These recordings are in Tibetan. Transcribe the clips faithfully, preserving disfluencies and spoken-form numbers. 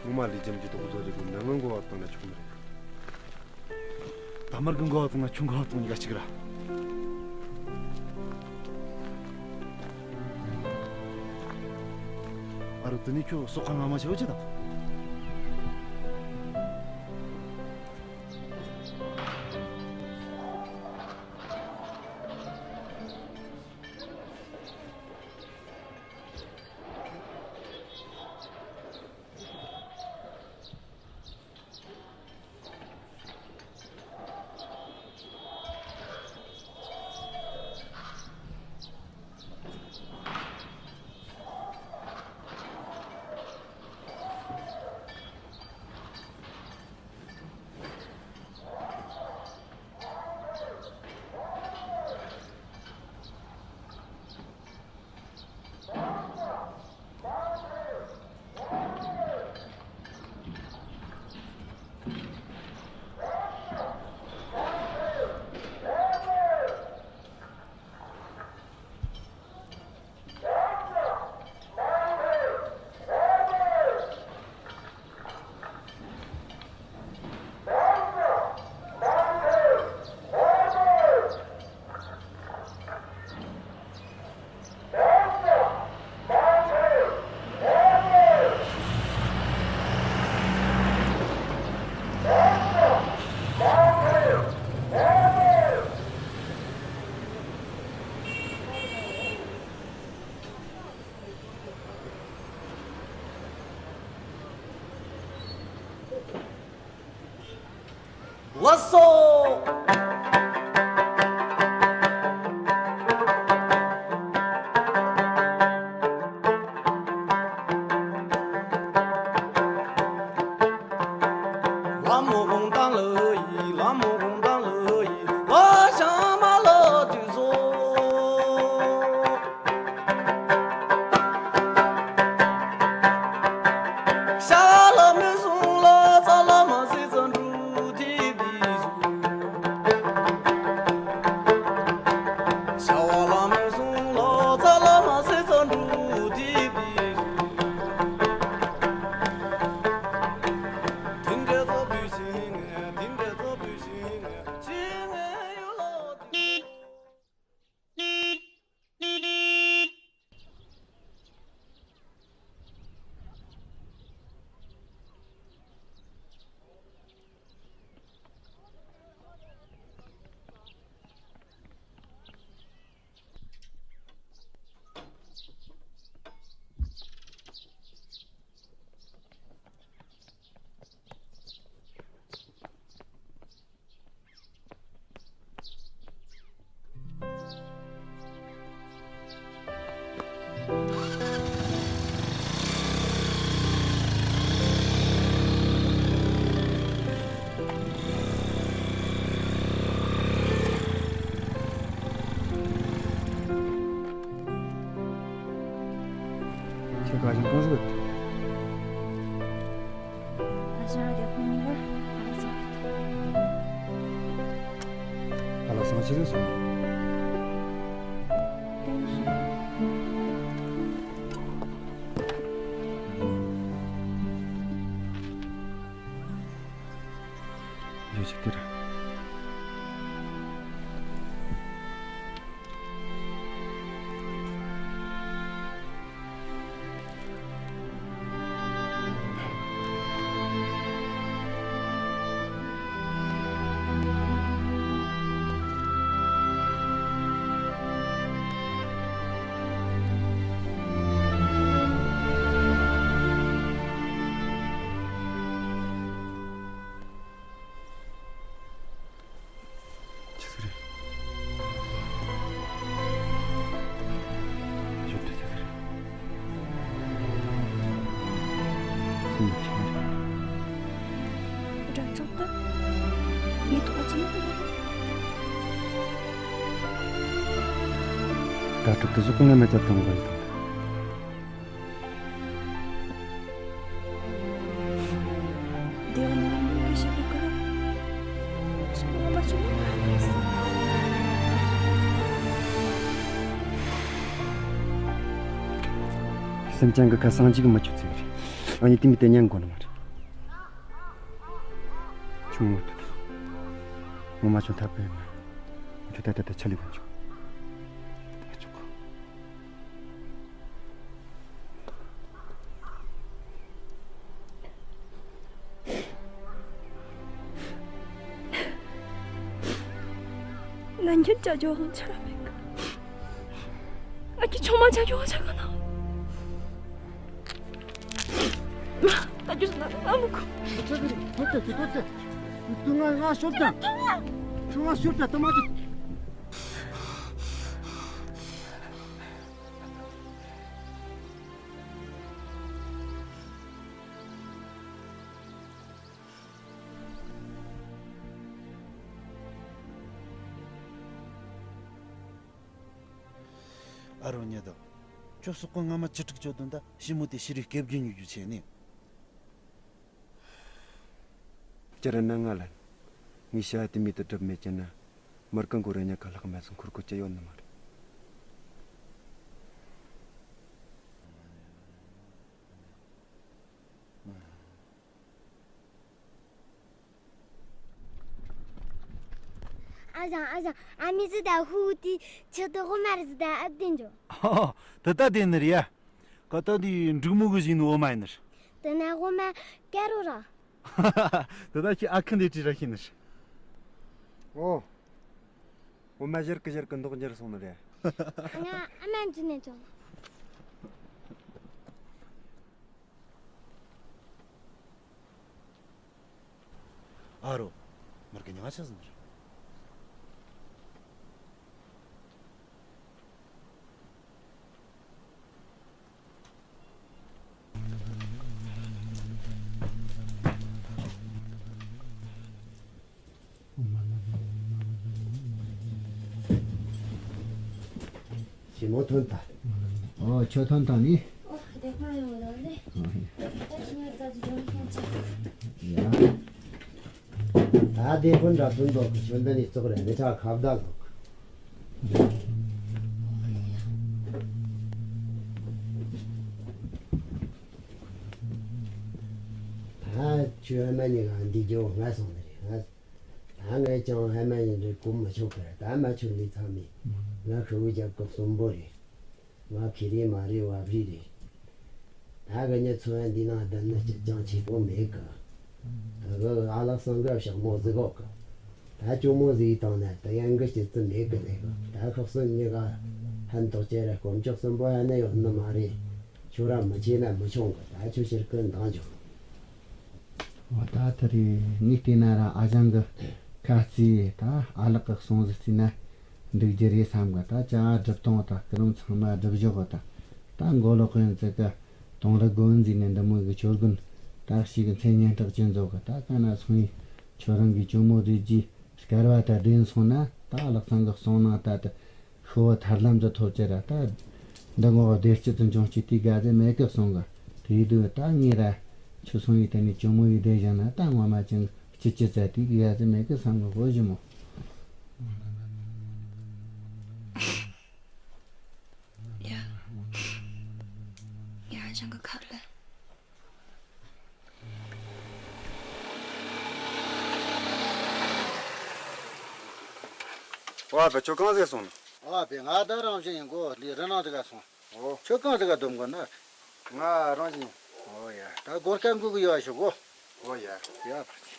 ངོ་མ་ལས་རྒྱུ་འབྲས་དོག་བཟོ་རེད་གི། ནང་ངོ་འགོ་བ་བཏང་ན་ཆོག་མི་རེད། ད་མར་གི་འགོ་བ་བཏང་ན་ཆུ་འགོ་བ་བཏང་གཉིས་ཀ་གཅིག་ར། ཨ་རོ། དེ་ནས་ཁྱོད་ཟོག་ཁ་ང་མ་བྱེད་འོ་ཅི་དང་། ལགས་སོ། ཁྱེད་ག་ཞིང་གང་ཟིག་ཨ་ཞང་རྒྱབ་ནས་ཉིན་ལ་ཨ་ལ་སང་ཕ་ལ་སང་ཕྱི་ཟིག་སོང་། ཏེང་ཞིང་། ཡོད་ཅིག་དེ་རེད། ཆི་ཟིག་རེད། ཞོགས་དྲ་ཆི་ཟིག་རེད། སེམས་ལ་ཆི་མ་རེད། དགྲ་ཚོགས་དང་། མི་ཐོག་ཅི་མ་རེད། དགྲ་ཕྲུག་དེ་ཚོ་ཀུན་ལ་མེད་ཀྱང་གཏོང་དགོས་ཡོད་དམ། སེམས་ཅན་གི་ཁ་སང་འཇིག་མ་བཅུག་ཚིག་རེད། ཨ་ནི་དེ་མི་དེ་ཉན་དགོས་ནི་མ་རེད། ཆུང་ངུ་དེ་ངོ་མ་ཆུང་ཐག་པས་ང་ཆུང་ཐག་ཐག་ཆ་ལི་གོ་ཆུང་ད་ཆུང་གོ། ང་ཉིད་ཅ་ཇོ་ཧང་ཆ་ར་མེད་གི། ང་ཁྱི་ཆུང་མ་ཅ་ཇོ་ཧང་ཆ་ག་ན། ད་རྒྱུ་ན་ཨ་མ་ཁུ། ཁྱོད་ཚོ་ཁྱོད་ཚོ་ཁྱོད་ཚོ་ཁྱོད་ཚོ་ཁྱོད་ང་ང་ཤོར་ད། ཁྱོད་ང་ཤོར་ད་ད་མ་ཅི། ཨ་རོ་ཉེ་དོ། ཁྱོད་སོག་པོ་སྔ་མ་ཅི་དྲུག་ཅོ་དོན་ད་ཞི་མོ་དེ་ཤི་རི་སྐེ་བརྒྱུད་ཉུག་རྒྱུ་བྱས་ནས། སྤྱིར་ན་ང་ལ། ངའི་བྱ་བ་དེ་མེད་དུ་གྲུབ་མེད་ཀྱི་ན། མི་རྐང་གོ་ར་ཉག་ག་ལྷག་མ་སོང་ཁུར་གོ་ཅི་ཡོད་ནི་མ་རེད། ཨ་ཞང་ཨ་ཞང་ཨ་མི་ཟི་ད་ཧུ་དི་ཆི་དི་ཧུ་མ་རི་ཟི་ད་ཨ་དི་འཇོ། ཨོ། དེ་ད་དེ་ནི་རེད་ཡ། ཀ་ཏ་དི་འབྲུག་མོ་གི་ཞིག་ནི་འོ་མ་ཡིན་ནི་རེད། དེ་ན་ཧུ་མ་ཀེ་རོ་ར། དེ་ད་ཁྱི་ཨ་ཁུ་འདི་བྲིས་ར་ཤི་ནི་རེད། ཨོ། འོ་མ་ཞར་གི་ཞར་གི་མདོག་འགྱུར་སོང་ནི་རེད། ང་ཨ་མ་འཇུ་ནས་ཆོག་ཨ་རོ། མར་གི་ཉང་ཆ་ཟིན་རེད། ཞི་མོ་ཐོན་ཐལ། ཨོ་ཁྱོད་ཐོན་ཐལ་ནི། ད་དེ་ཀུན་འདྲ་ཐོན་འདུག་གི་ཆོས་འདི་ནི་བཙོག་རེད་འདི་ཆ་ཁ་བརྡ་ལོག་ད་ཁྱོད་ཨ་མ་གཉིས་ཀ་འདི་རྒྱུ་ང་སོང་ནི་རེད་ང་། ད་ངས་ཀྱང་ཨ་མ་གཉིས་འདྲ་གོ་མི་ཆོག་གི་རེད། ད་མ་ཆོག་འདི་ཚང་མས་ང་ཤི་བོ་རྒྱབ་གི་གསོན་པོ་རེད། ང་ཁེ་རེ་མ་རེད་བབ་རི་རེད། ད་གི་ཉི་ཚོ་ཡ་འདི་ནང་བསྡད་ནི་ཅི་ཅང་ཆེ་པོ་མེད་གི། ད་གི་ཨ་ལགས་སང་གི་ཞག་མོ་ཟིག་གོ་གི། ད་ཅོ་མོ་ཟིག་བཏང་ན་ད་ཡང་གི་སྐྱིད་ཙི་མེད་གི་ལས་གི། ད་ཁག་སོན་གཉིས་ཀ་ཧན་ཏོག་ཅེ་ར་དཀོན་མཆོག་གསུམ་པོ་ཧ་ནི་ཡོད་ནི་མ་རེད། ཁྱོད་ར་མི་ཆེ་ན་མི་ཆུང་གི། ད་ཁྱོད་ཕྱིར་གི་འདང་རྒྱོབ། འོ་ད་དེ་རེད། ངས་བལྟས་ན་ར་ཨ་ཞང་གི་ཁ་རྩིས་ད་ཨ་ལགས་ཀྱི་གསུང་ཟིག་རྩིས་ན་འགྲིག་རྒྱུ་རེད་བསམ་གི། ད་ཅ་སྒྲུབ་གཏོང་ད་སྐུ་རིམ་ཚང་མ་སྒྲུབ་བཞག་གི། ད་ད་མགོ་ལོག་གི་ཡིན་ཚད་གི་དུང་རི་དགོན་འཛིན་ནས་འདི་མོ་གི་ཆོས་དགོན་ད་ཞིག་གི་མཚན་སྙན་གྲགས་ཅན་བཟོ་གི། ད་ག་ན་སོང་ཡིན་ཁྱོད་རང་གི་ཇོ་མོ་རིགས་རྒྱུད་སྐལ་བ་ད་འདྲེན་སོང་ན་ད་ལག་ཚང་གི་གསུང་ནང་ད་ད། ཤོ་བོ་ཐར་ལམ་དུ་ཐོབ་ཅེ་ར་ད། འདི་ངོ་བདེ་སྐྱིད་དུ་འབྱུང་སྐྱིད་དེ་དགའ་ཟེ་མེད་གི་གསུང་གི། དེའི་དུས་ད་ངས་ར་ཆུ་སོང་ཡི་དེ་ནས་ཇོ་མོ་ཡི་བདེ་ཞིང་ན་ད་ངོ་མ་ཅང་སྐྱིད་སྐྱིད་ཟེར་དེ་དགའ་ཟེ་མེད་གི་བསམ་གི་གོ་ཞི་མོ། ཡ། ཡ་ཞང་གི་ཁ་ལ། ཨོ་ཨ་ཕ་ཁྱོད་གང་ཟིག་སོང་ནི། ཨོ་ཨ་ཕ་ང་ད་རང་བཞིན་ཡིན་གོ་ལི་རི་ནང་ཟིག་ག་སོང་། ཨོ། ཁྱོད་གང་ཟིག་ག་སྡོམ་གོ་ན། ང་རང་བཞིན། ཨོ་ཡ་ད་སྒོར་ཁ་འགུག་གི་ཡོད་ཤོག་གོ། ཨོ་ཡ། ཡ་ཕ་ཆི།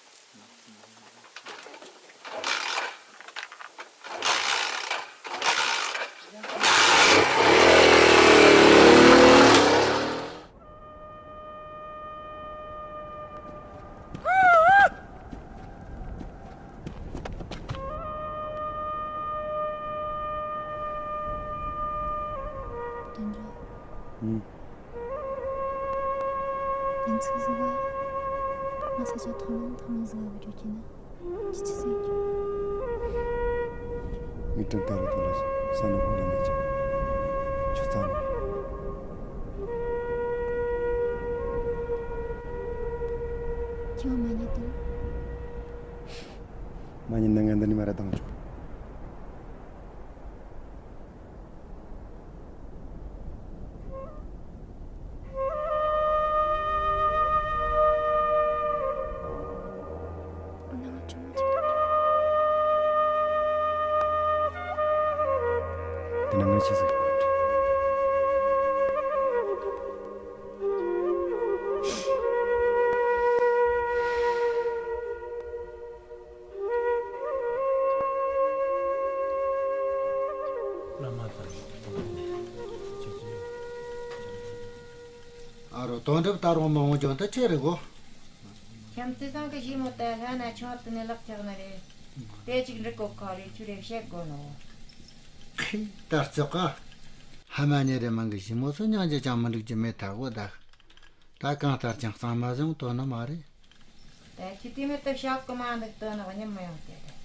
དོན་གྲུབ། ཨུམ། ཉིན་ཚིག་ཟིག་ག་ང་ས་ཆ་ཐང་ཐང་ཟིག་ག་བུད་རྒྱུ་ན། ཅི་ཅི་ཟེར་རྒྱུ། ངའི་དྲིན་དཀར་རུ་ཐོག་ལ་ས་ནུ་ཕོ་ལ་མེད་ཅིང་ཆུ་རྩ་ནི། ཁྱེད་མ་ཉེས་དང་། མ་ཉེས་ན་ང་འདི་ནས་མ་ར་བཏང་ཆོག་འོ་ན་ ཆི་ཟིག་གོ། བླ་མ་དང་། ཨ་རོ། དོན་གྲུབ་ད་རུང་མི་འོང་རྒྱུ་འདི་ཆི་རེད་གོ། ཁྱིམ་མཚེས་ཚང་གི་ཞི་མོ་དེ་ལྷ་ན་ཆུང་དུ་ནས་ལག་ཆགས་ནི་རེད། དེ་ཅིག་འགྲིག་གོ་ཁ་རེད། ཆུ་རེ་བཤད་དགོས་ནོ། ཁི། ད་བརྩེགས་ཀ། ཕ་མ་གཉིས་རེ་མིན་གི་ཞི་མོ་ཚོ་སྙིང་རྗེ་ཅང་མི་འགྲིག་རྒྱུ་མེད་ཐལ་གོ་ད། ད་གང་ལྟར་ཀྱང་གཙང་མ་བཟུང་དོན་ནི་མ་རེད། ད་ཁྱི་དེ་མེད་དུ་བཤག་གི་མ་འདུག་དོན་ནི་གཉིད་མི་ཡོང་དེ་རེད།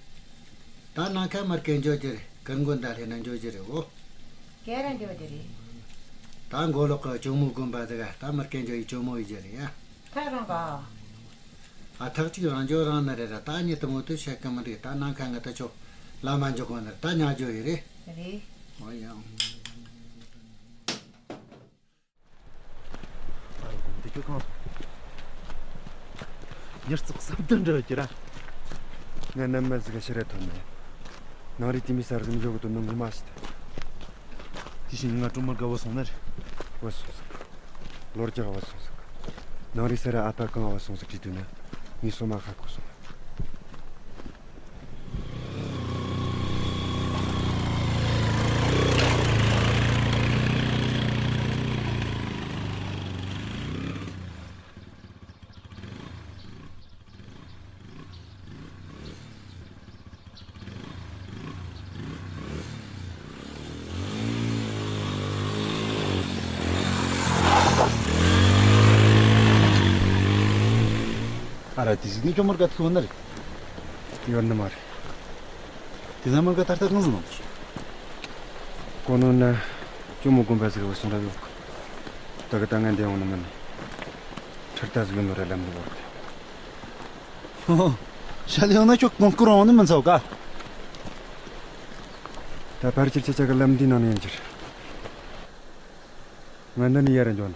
ད་ནང་ཁ་མར་སྐད་འཇོག་རྒྱུ་རེད། ཀུན་མགོན་ད་ལྷས་ན་འཇོག་རྒྱུ་རེད་འོ། ཁྱེད་རང་འཇོག་རྒྱུ་རེད། ད་མགོ་ལོག་གི་ཇོ་མོ་དགོན་པ་ཟིག་ད་མར་སྐད་འཇོག་ཡི་ཇོ་མོ་ཡི་རྒྱུ་རེད་ཡ། ཐག་རང་ག། ཨ། ཐག་གཅིག་རང་འཇོག་རང་ནི་རེད་ར། ད་གཉིད་དུ་མོ་དུ་བཤད་གི་མི་འདུག་ད་ནང་ཁ་ངི་ད་ཆོ་ལ་མ་འཇོག་གོ་ནི་རེད། ད་ཉག་འཇོག་ཡི་རེད། རེད། འོ་ཡ། ཨ་རོ། འདི་ཁྱོད་གང་སོང་། ཉར་ཚགས་བསམ་དོན་འདྲ་ཡོད་ཀྱི་ར། ང་ནམ་མ་ཟིག་ག་ཤི་ར་ཐོན་ནས། ནང་རི་དེ་མི་སར་གི་འཇོག་གི་དོན་ནོ་ངོ་མ་ཤི་ཐལ། དེ་བཞིན་ང་གྲོ་མོར་དགའ་བོ་སོང་ནི་རེད། བུད་སོང་ཟིག་ལོ་རྒྱག་བུད་སོང་ཟིག་ནང་རི་སར་ཨ་ཕ་གང་བུད་སོང་ཟིག་དྲིས་དུས་ན། ངའི་སོ་མ་ཁ་ཁུ་སོང་། ཨ་ར། དེ་ཟིག་ནི་ཁྱོད་མར་ག་ཐུག་ནི་རེད། ཡོད་ནི་མ་རེད། དེ་ན་མར་ག་ད་ལྟ་གང་ཟིག་ནང་གོ་ནོ་ན་ཇོ་མོ་དགོན་པ་ཟིག་བུད་སོང་ར་ཡོད། ད་གི་ད་ང་འདི་ཡོང་ནི་མིན། ཁྲིར་ད་ཟིག་ཡོད་ནོ་ར་ལམ་འདི་བོར་ཏེ། ཧོ། ཤ་ལེ་ཡོང་ན་ཁྱོད་གོང་བཀུར་འོང་ནི་མིན་ཚོགས་ཀ། ད་ཕར་ཕྱིར་ཆ་ཆ་གི་ལམ་འདི་ནང་ནས་ཡིན་ཕྱིར། ང་འདི་ནས་ཡར་འགྱོ་ན།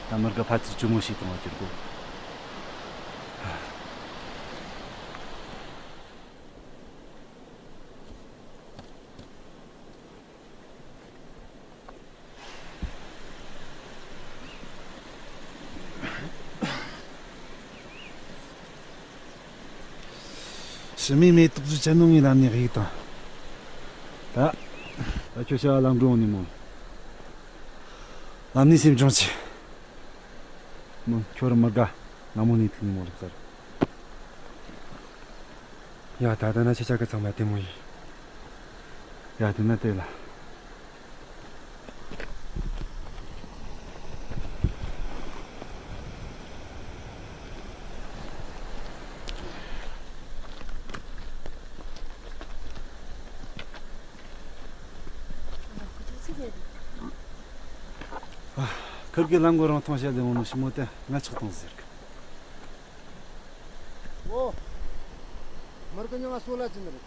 ད་མར་ག་ཕ་ཚིར་ཇོ་མོ་ཞིག་གཏོང་བ་གྱུར་གོ། ཕྱི་མའི་མེ་ཏོག་ཚོས་ཅན་ནོ་ངའི་ལམ་ནས་གཡུག་བཏང་། ད། ད་ཁྱོད་བྱ་བ་ལམ་འགྲོ་འོང་ནས་མོ། ལམ་ནས་སེམས་ཆུང་ཆེ། མོ་ཁྱོད་རང་མར་དགའ། ང་མོ་ནས་ཐུག་ནས་མོ་ལ་བཙལ། ཡ། ད་ལྟ་ན་ཆེ་ཆག་གི་ཚང་མ་ལྟད་མོ་ཡིན། ཡ། དེ་ན་ལྟོས་ལ། ཁིར་གི་ལམ་གོ་རང་མཐོང་བྱ་ལས་འོང་ནོ་ཞི་མོ་དེ་ང་ཆགས་བཏང་ཟེར་གི། ཨོ། མར་གི་ཉི་མ་སོ་ལ་ཅི་ནི་རེད།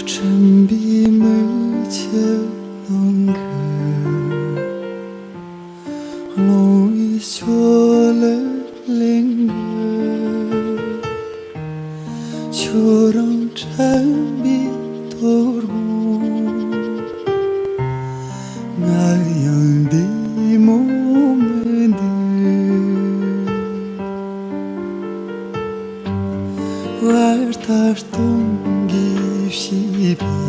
སྤྲིན་པའི་མིག་ཆུ་ལོང་གི། ལོང་བའི་ཞོ་ལི་གླིང་གི། ཁྱོད་རང་དྲན་པའི་དོ་དགོང་། ང་ཡང་བདེ་མོ་མི་འདུག་བར་ལྟར་སྟོང་གིས་བྱས་པའི་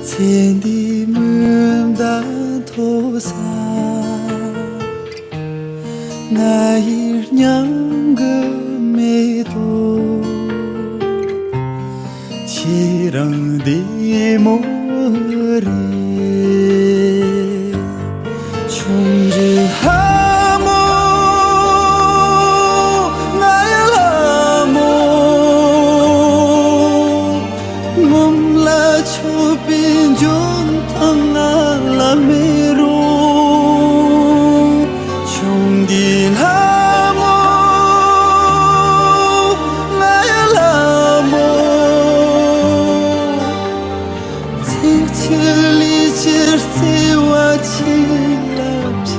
ཚེ་འདིའི་མུ་མཐའ་མཐོ་ས། ང་ཡི་སྙིང་གི་མེ་ཏོག་རང་བདེ་མོ་རེད། ཆུང་འདྲིས་ལྷ་མོ། ང་ཡི་ལྷ་མོ། ངོམས་ལ་ཆོག་པའི་འཇོན་ཐང་ང་ལ་མེད་རུང་། ཆུང་འདྲིས་ལྷ་མོ། ང་ཡི་ལྷ་མོ། ཚེགས་ཆེ་ལས་ཆེར་བརྩེ་བ་ཆེ་ལ་བྱ།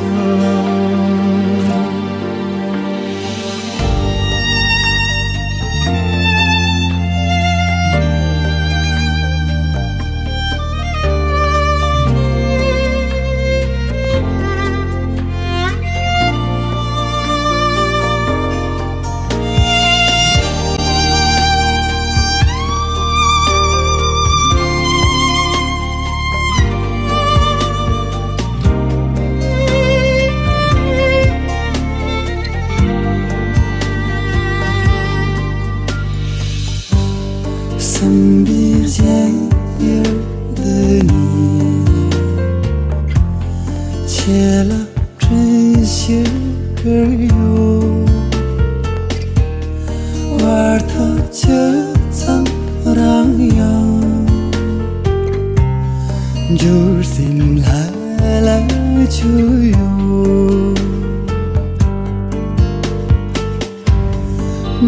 བསམ་པའི་གཞལ་ཡས་འདི་ནས་ཁྱེད་ལ་དྲན་ཞིག་གི་ཡོད། བར་ཐག་ཇི་ཙམ་རིང་ཡང་། འབྱོར་སེམས་ལྷ་ལ་བཅོལ་ཡོད།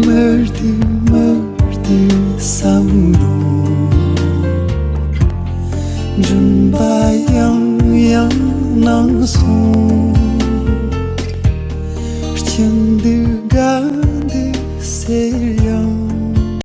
མི་བདེ་མི་བདེ་བསམ་རུང་། མགྲིན་པ་ཡང་ཡང་གནང་སོང་